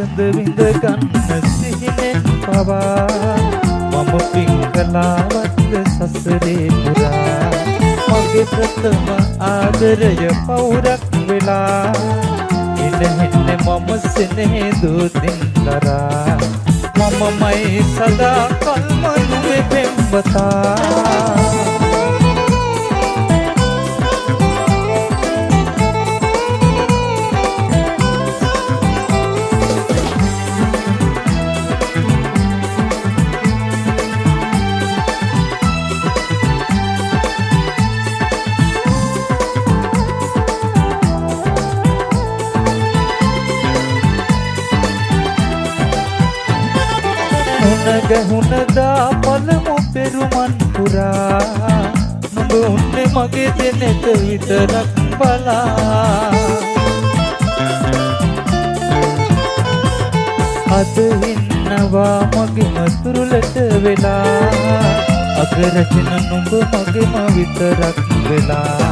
සුවඳ විඳ ගන්න සිහිනෙන් පවා මම පින් කළාවත් සසරේ පුරා මගේ ප්‍රථම ආදරය පවුරක් වෙලා එන මම සෙනෙහ දූතින් කරා මමමයි සදා කල්ම නුඹේ පෙම්වතා. ගැහුණදා පළමු පෙරුමන් පුරා නුඹ උන්නේ මගේ දෙනෙත විතරක් බලා අද ඉන්නවා මගේම තුරුලට වෙලා අගරචන නුඹ මගේම විතරක් වෙලා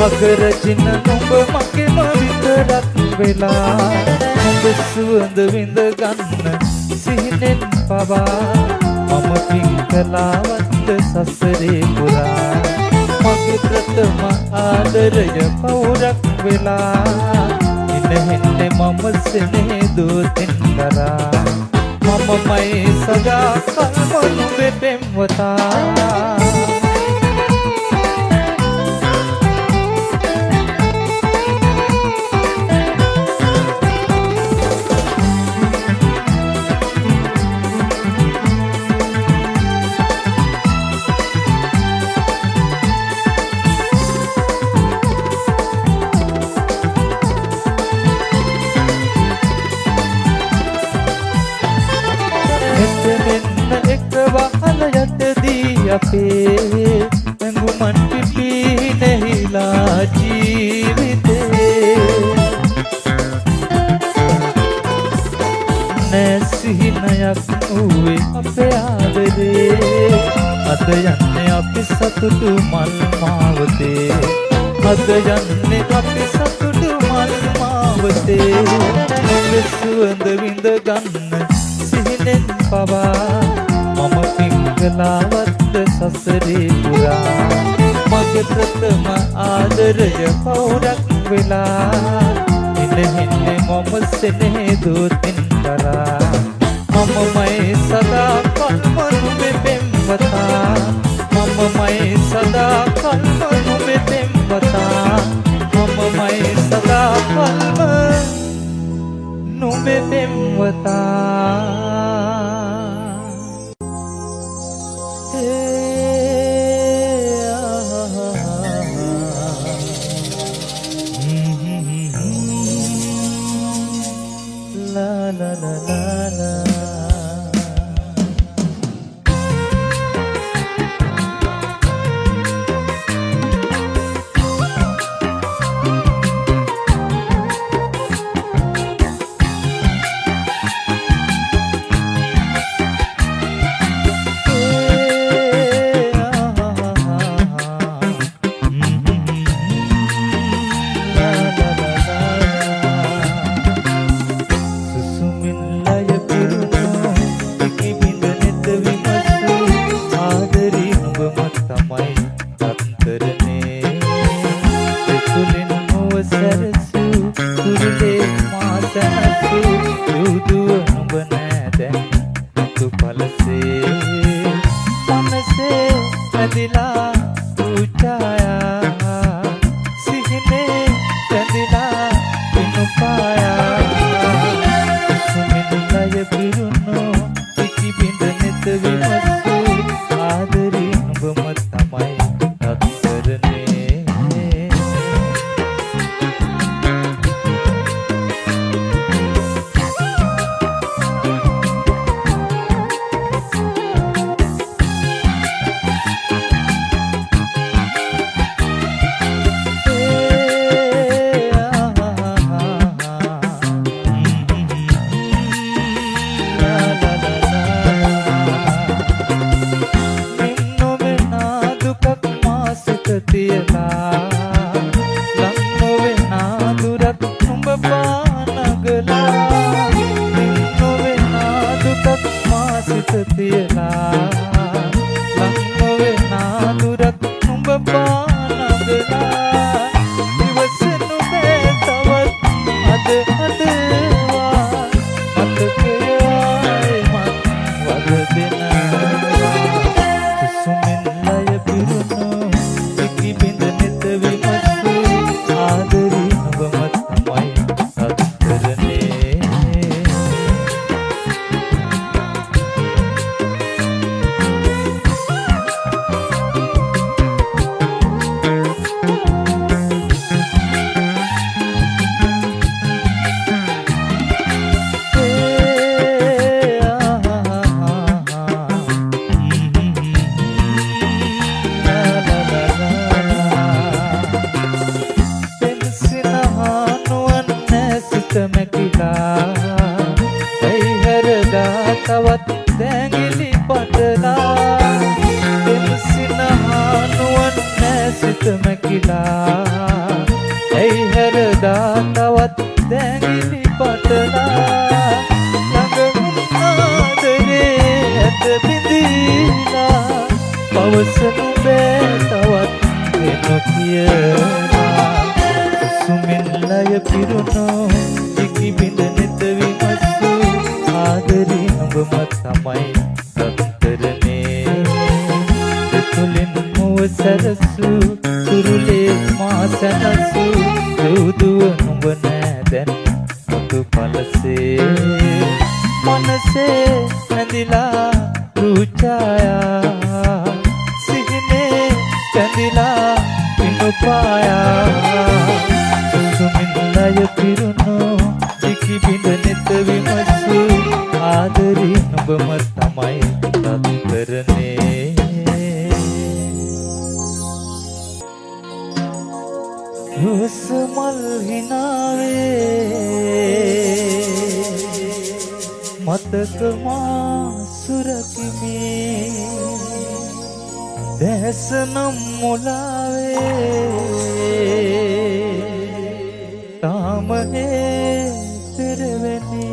අගරචන නුඹ මගේම විතරක් වෙලා නුඹ සුවඳ විඳ ගන්න සිහිනෙන් පවා මම පින් කළාවත් සසරේ පුරා මගේ ප්‍රථම ආදරය පවුරක් වෙලා එන මම සෙනෙහ දූතින් කරා මමමයි සදා කල්ම නුඹේ පෙම්වතා. අපේ ඇඟුමන් පිපි නැහිලා ජීවිතේ නෑ සිහිනයක් වූවේ අපේ ආදරේ අද යන්නේ අපි සතුටු මල් මාවතේ අද යන්නේ අපි සතුටු මල් මාවතේ නුඹ සුවඳ විඳ ගන්න සිහිනෙන් පවා මම පින් කළාවත් සසරේ පුරා මගේ ප්‍රථම ආදරය පවුරක් වෙලා එන මම සෙනෙහ දූතින් කරා මමමයි සදා කල්ම නුඹේ පෙම්වතා මමමයි සදා කල්ම නුඹේ පෙම්වතා මමමයි සදා කල්ම නුඹේ පෙම්වතා. La la la la. සුසුමින් ලය තවත් දැඟිලි පටලා එම සිනහා නුවන් නෑ සිත මැකිලා ඇයි හැරදා තවත් දැඟිලි පටලා ළඟ ආදරේ ඇත බිඳිලා පවසනු බෑ තවත් වෙන කියලා සුමින් ලය පිරුණු ඉකි බිඳ නෙත විමසු ආදරේ නුඹම තමයි රත්තරනේ දෙතුලින් මුව සැරසු සුරුලේ මා සැනසු දෙව්දුව නුඹ නෑ දැන් මුතු පලසේ මනසේ ඇඳිලා රුචායා සිහිනේ කැඳිලා පිණු පායා සුසුමින් ලය පිරුණු ඉකි බිඳ නෙත විමසු ආදරේ නුඹම තමයි රත්තරනේ රෝස මල් හිනාවේ මතක මා සුරකිමි දැස නම් මුලාවේ තාම ඒ පෙරවෙනි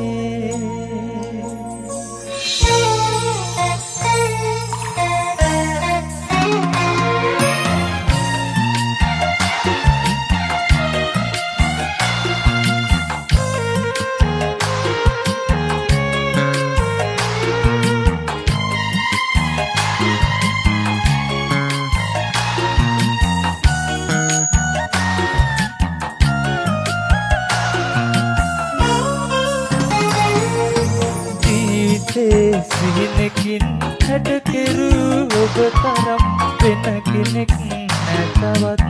සිහිනකින් හැඩ කෙරූ ඔබ තරම් වෙන කෙනෙක් නැතවත්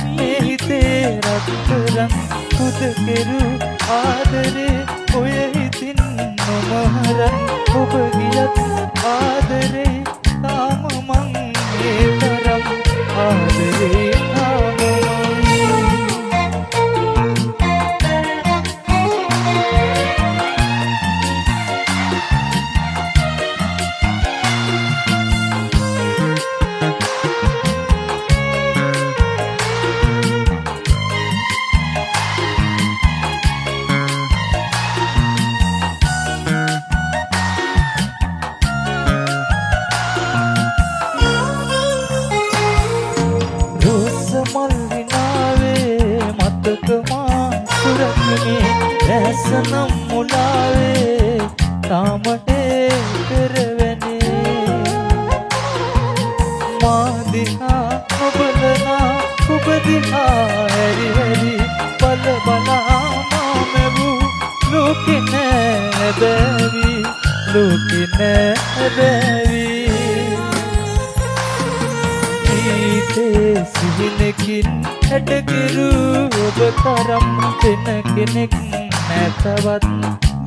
මේ හිතේ රත්තරන් පුද කෙරූ ආදරේ ඔය හිතින් නොමහරන් ඔබ ගියත් ආදරේ තාම මං ඒ තරම් ආදරේ තාම මං දැස නම් මුලාවේ තාම ඒ පෙරවැනේ මා දිහා නොබලනා ඔබ දිහා හැරි හැරි බල බලා මා මැවූ ලෝකෙ නෑ බැවි ලෝකෙ නෑ බැවි ජීවිතේ සිහිනකින් හැඩ කෙරූ ඔබ තරම් වෙන කෙනෙක් නැතවත්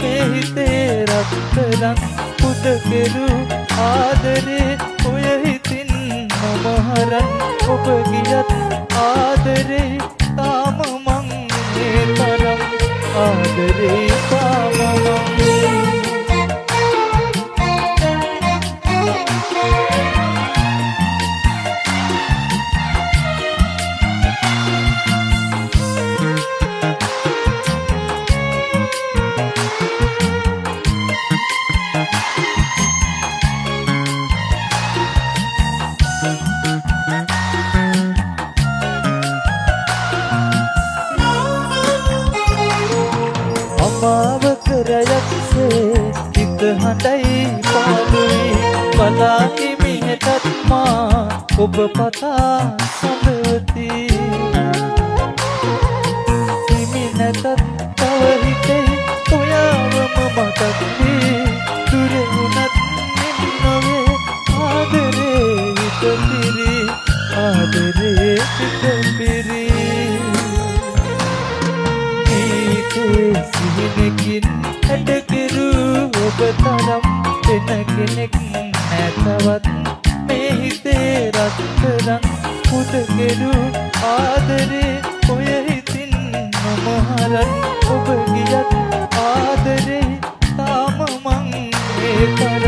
මේ හිතේ රත්තරන් පුද කෙරූ ආදරේ ඔය හිතින් නොමහරන් ඔබ ගියත් ආදරේ තාම මං ඒ තරම් ආදරේ තාම මං හිත හඬයි පාළුයි බලා හිමිහෙටත් මා ඔබ පතා සඳවති හිමි නැතත් තව හිතේ ඔයාවම මතක් වේ දුර වුණත් මින් නොවේ ආදරේ හිත පිරි ආදරේ හිත පිරි සිහිනකින් හැඩ කෙරූ ඔබ තරම් වෙන කෙනෙක් නැතවත් මේ හිතේ රත්තරන් පුද කෙරූ ආදරේ ඔය හිතින් නොමහරන් ඔබ ගියත් ආදරේ තාම මං ඒ තරම්.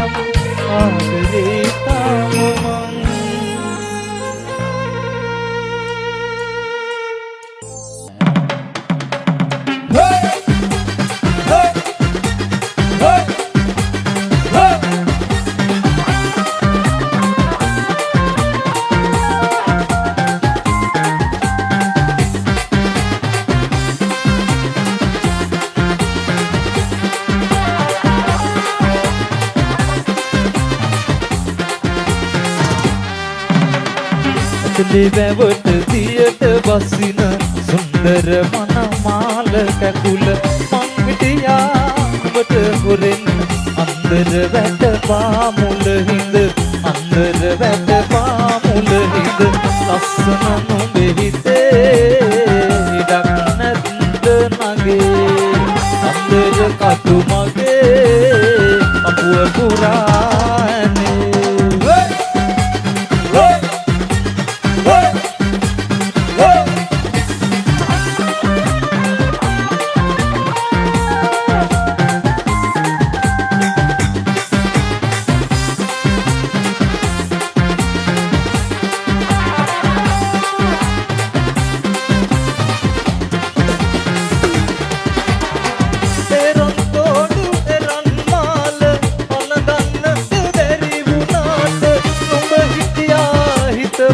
ඇතුලේ වැවට දියට බසින සුන්දර මනමාල කැකුල මං හිටියා නුඹට හොරෙන් අන්දර වැට පාමුල හිඳ අන්දර වැට පාමුල හිඳ ලස්සන නුඹේ හිතේ ඉඩක් නැද්ද මගේ අන්දර කටු මගේ අපුව පුරානේ.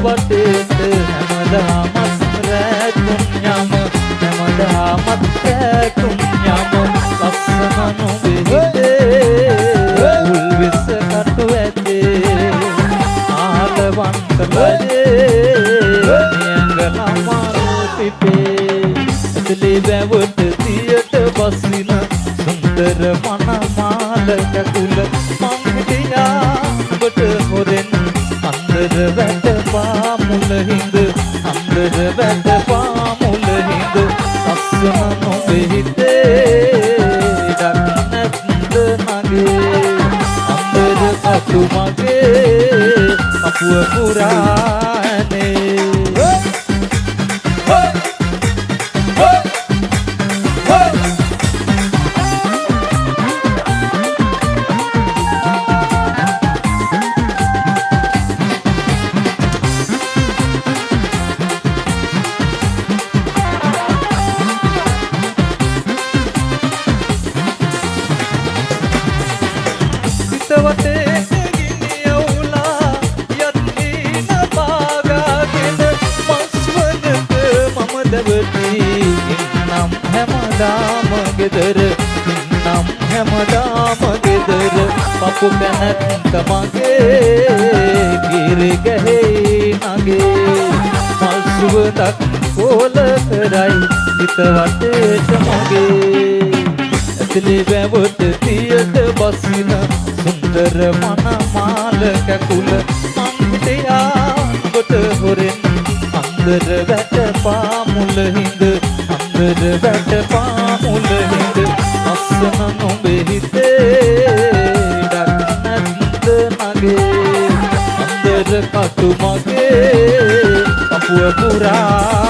වටේට හැමදාමත් රැතුම් යම හැමදාමත් රැතුම් යම ලස්සන නුඹේ හිතේ උල් විස කටු ඇතේ ආලවන්ත ලයේ නියඟලා මල් පිපේ ඇතුලේ වැවට දියට බසින සුන්දර මනමාල කකුල මං හිටියා නුඹට හොරෙන් අන්දර වැට පාමුල හිඳ අන්දර වැට පාමුල හිඳ ලස්සන නුඹේ හිතේ ඉඩක් නැද්ද මගේ අන්දර කටු මගේ අපුව පුරානේ. වටේට ගිනි අවුලා යත් හීන පාගාගෙන මස්වනක මම දැවටි ඉන්නම් හැමදාම ගෙදර ඉන්නම් හැමදාම ගෙදර පපු කැනැත්ත මගේ ගිරි ගැහේ නගේ මල් සුවඳක් කෝල කරයි හිත වටේට මගේ ඇතුලේ වැවට දියට බසින සුන්දර මනමාල කැකුල මං හිටියා නුඹට හොරෙන් අන්දර වැට පාමුල හිඳ අන්දර වැට පාමුල හිඳ ලස්සන නුඹේ හිතේ ඉඩක් නැද්ද මගේ අන්දර කටු මගේ අපුව පුරා.